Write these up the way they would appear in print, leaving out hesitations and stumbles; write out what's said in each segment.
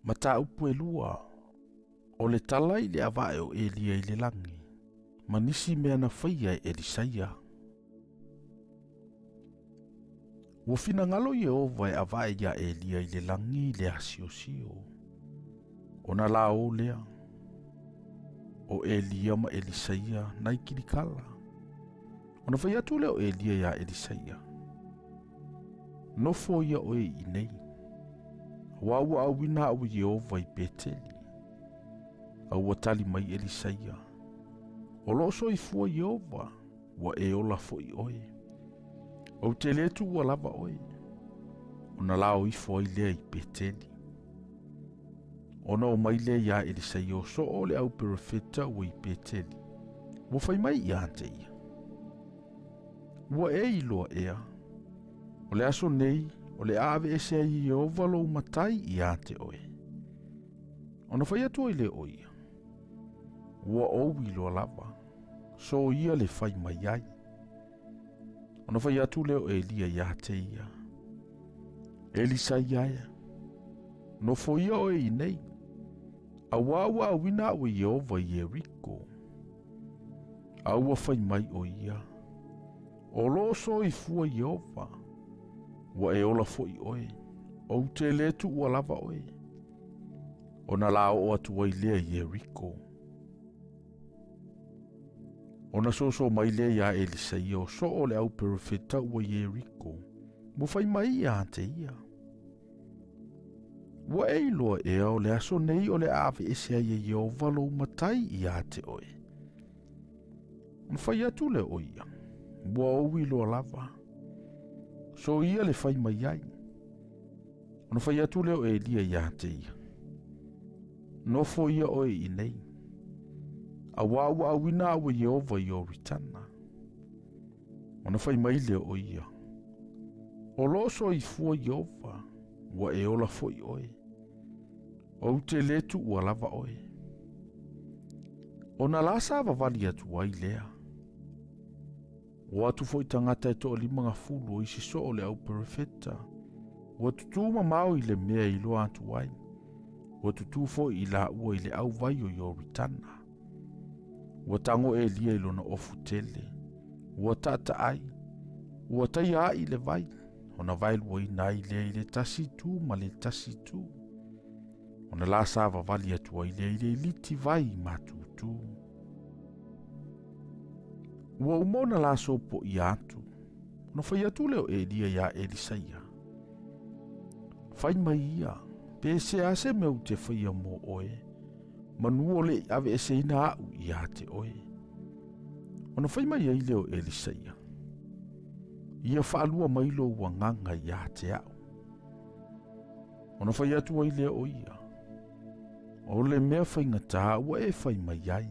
Mataupu e lua, o le tala i le avae o Elia i le lagi, ma nisi mea na faia e Elisaia. Ua finagalo Ieova e avae iā Elia i le lagi i le asiosio. Ona la o lea, o Elia ma Elisaia nai Kilikala. Ona fai atu lea o Elia iā Elisaia, Nofo ia oe i inei, auā ua auina au e Ieova i Peteli. A ua tali mai Elisaia, O lo o soifua Ieova, ua e ola foi oe. Ou te lē tuua lava oe. Ona lao ifo ai lea i Peteli. Ona o mai lea iā Elisaia o soo o le au perofeta ua i Peteli. Ua fai mai ia te ia. Ua e iloa ea, o le aso nei o le a aveese ai e Ieova lou matai ia te oe. Ona fai atu ai lea o ia, Ua ou iloa lava, so ia le fai mai ai. Ona fai atu lea o Elia ia te ia, Elisaia ea, nofo ia oe i nei, auā ua auina au e Ieova i Ieriko. A ua fai mai ʻo ia, O lo o soifua Ieova, ua e ola foi ʻoe, ou te lē tuua lava ʻoe. Ona lā oo atu ai lea i Ieriko. Ona soso mai lea iā Elisaia o soo o le au perofeta ua Ieriko, ua fai mai ia te ia. Ua e iloa ea o le aso nei o le a aveese ai e Ieova lou matai ia te oe. Ona fai atu lea o ia, ua ou iloa lava. So ia le fai mai ai. Ona fai atu lea o Elia ia te ia. Nofo ia oe i nei. Auā ua auina au e Ieova i Ioritana. Ona fai mai lea o ia, O lo o soifua Ieova, ua e ola foi oe. Ou te lē tuua lava oe. Ona la savavali atu ai lea. O atu foi tagata e toalimagafulu o isi soo o le au perofeta, ua tutū mamao i le mea i iloa atu ai, ua tutū foi i laua i le auvai o Ioritana. Ua tago Elia i lona ofu tele, ua taataai, ua taia ai le vai, ona vaeluaina ai lea i le tasi itu ma le tasi itu. Ona la savavali atu ai lea i le iliti vai matutu. Ua uma ona la sopoia atu, ona fai atu lea o Elia iā Elisaia, Fai mai ia, pe se a se mea ou te faia mo oe, manu o le i aveeseina aʻu ia te oe. Ona fai mai ai lea o Elisaia, Ia faalua mai lou agaga ia te aʻu. Ona fai atu ai lea o ia, O le mea faigata ua e fai mai ai.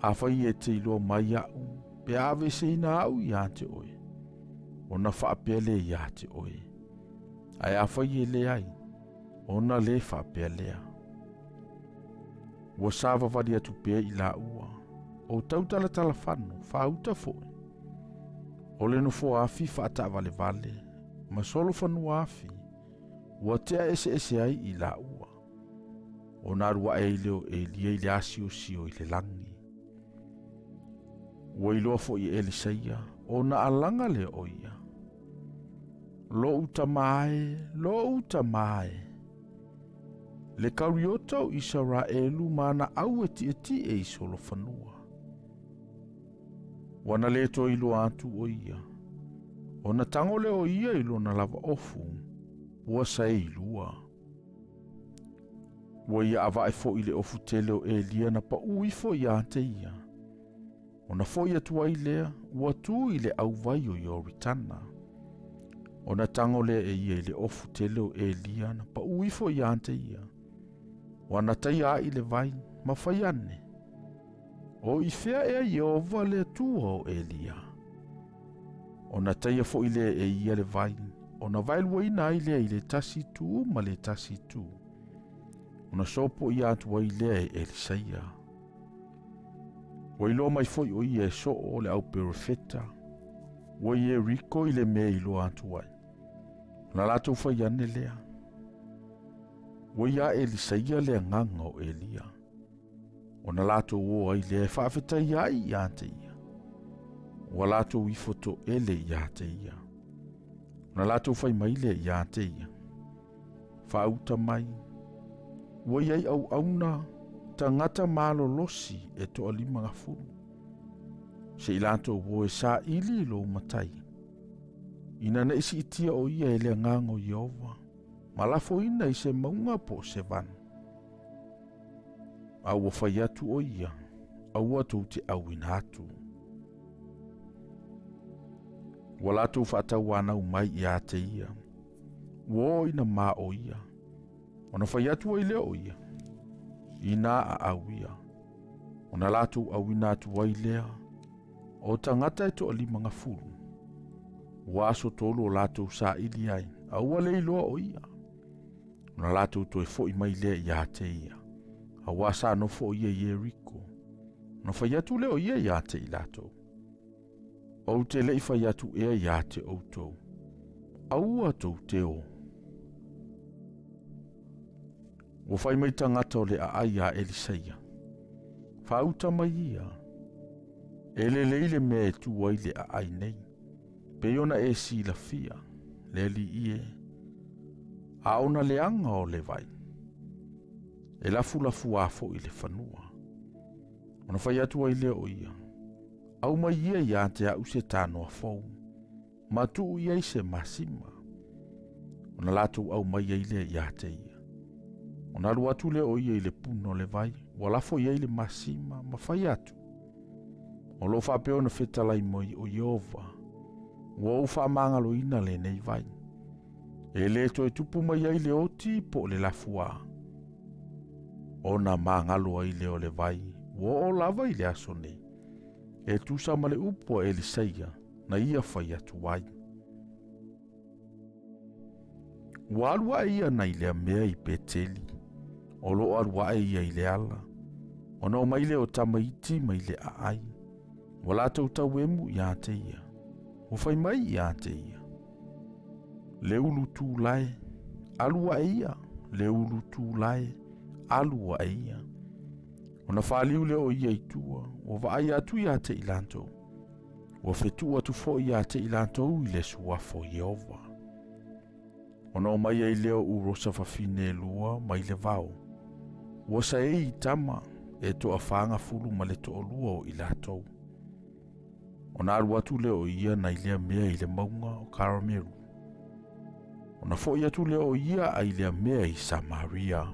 Afai e te iloa mai aʻu, pe a aveeseina aʻu ia te oe, ona faapea lea ia te oe. Ae afai e leai, ona lē faapea lea. Ua savavali atu pea i laua, o tautalatalafano, faauta foi. O le nofoa afi faataavalevale, ma solofanua afi, ua tea eseese ai i laua. Ona alu aʻe ai lea o Elia i le asiosio i le lagi. Ua iloa foi e Elisaia, ona alaga lea o ia. Loʻu tama e, loʻu tama e. Le kariota o Isaraelu ma ana au e tietie i solofanua. Ua na lē toe iloa atu o ia. Ona tago lea o ia i lona lava ofu, ua saei lua. Ua ia avae foi le ofu tele o Elia na paʻū ifo ia te ia. Ona foi atu ai lea, ua tu i le auvai o Ioritana. Ona tago lea e ia i le ofu tele o Elia na paʻū ifo ia te ia. Ua na taia ai le vai, ma fai ane. O i fea ea Ieova le Atua o Elia? Ona taia foi lea e ia le vai, ona vaeluaina ai lea i le tasi itu ma le tasi itu. Ona sopoia atu ai lea e Elisaia. Ua iloa mai foi o ia e soo o le au perofeta, ua Ieriko i le mea i iloa atu ai. Ona latou fai ane lea. Ua iā Elisaia le agaga o Elia. Ona latou o ai lea e faafetai ai ia te ia. Ua latou ifo toele ia te ia. Ona latou fai mai lea ia te ia. Faauta mai, ua i ai auauna tagata malolosi e toalimagafulu. Se i latou o e saili i lou matai. Ina ne i siitia o ia e le agaga o Ieova, ma lafoina i se mauga po o se vanu. A ua fai atu o ia, aua tou te auina atu. Ua latou faatauanau mai ia te ia, ua oo ina ma o ia. Ona fai atu ai lea o ia, inā a au ia. Ona latou auina atu ai lea, o tagata e toalimagafulu. Ua aso tolu o latou saili ai, a ua le iloa o ia. Ona latou toe foi mai lea ia te ia, auā sa nofo o ia i Ieriko. Ona fai atu lea o ia ia te i latou, Ou te le i fai atu ea ia te outou, aua tou te o. Ua fai mai tagata o le aai iā Elisaia, Faauta mai ia, e lelei le mea e tu ai le aai nei, pei ona e silafia, le Alii e, a ona leaga o le vai, e lafulafuā foi le fanua. Ona fai atu ai lea o ia, Aumai ia ia te au se tanoa fou, ma tuu i ai se masima. Ona latou aumai ai lea ia te ia. Ona alu atu lea o ia i le puna o le vai, ua lafo i ai le masima, ma fai atu, O lo o faapea ona fetalai mai o Ieova, ua ou faamagaloina lenei vai. E le toe tupu mai ai le oti po o le lafuā. Ona magalo ai lea o le vai, ua oo lava i le aso nei, e tusa ma le upu a Elisaia na ia fai atu ai. Ua alu ae ia nai lea mea i Peteli, o lo o alu ae ia i le ala, ona o mai lea o tamaiti mai le aai, ua latou tauemu ia te ia, ua fai mai ia te ia, Le ulu tulae, alu ae ia, le ulu tulae, alu ae ia. Ona faliu lea o ia i tua, ua vaai atu ia te i latou, ua fetuu atu foi ia te i latou i le suafa o Ieova. Ona omai ai lea o Urosa fafine e lua mai le vao, ua saei i tama e toafagafulu ma le toalua o i latou. Ona alu atu lea o ia nai lea mea i le mauga o Karamelu. Ona foi atu lea o ia ai lea mea i Samaria.